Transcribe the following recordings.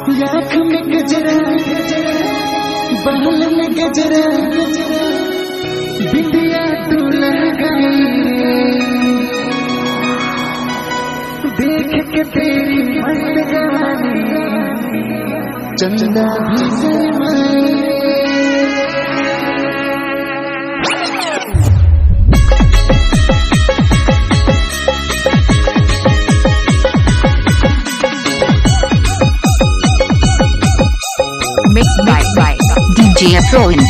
आँख में गजरा, बहल में गजरा, बिंदिया तू लगाई रे। देख के तेरी मस्त जवानी, चंदा भी शर्माए रे। Mixed by DJ Afroin.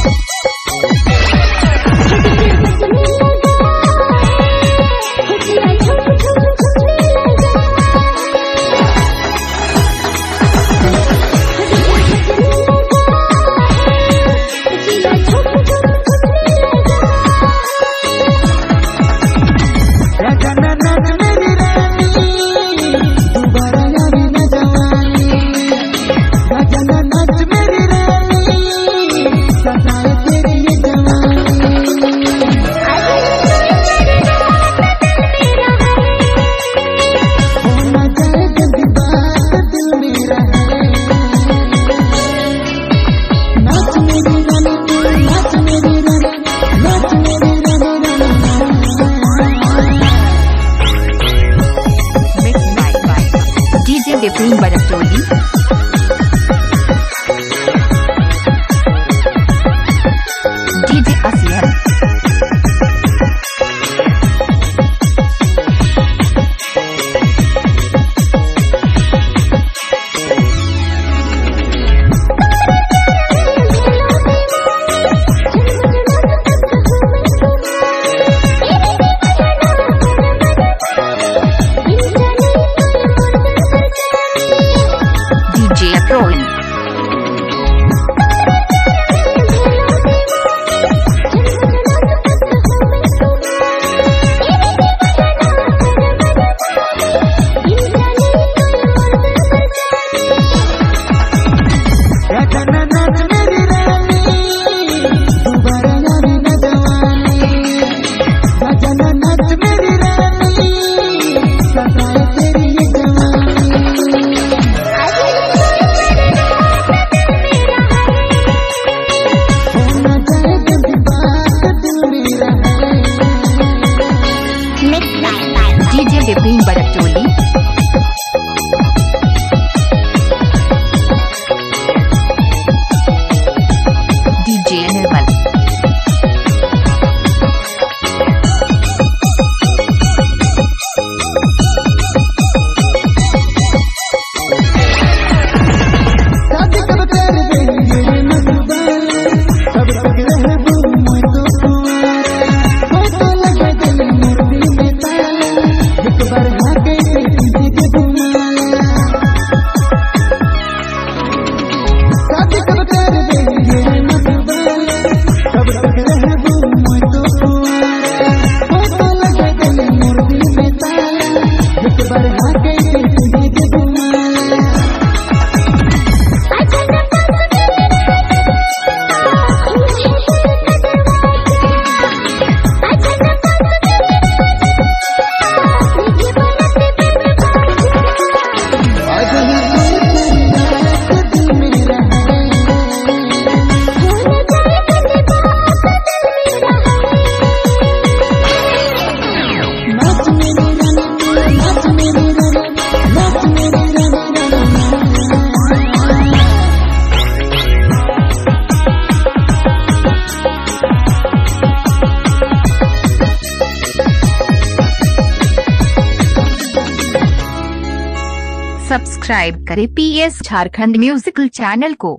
Mixed by DJ Vipin Baratoli. DJ Asian. DJ Afroin. DJ Vipin Baratoli. DJ Nirmal. Subscribe करें पीएस झारखंड म्यूजिकल चैनल को।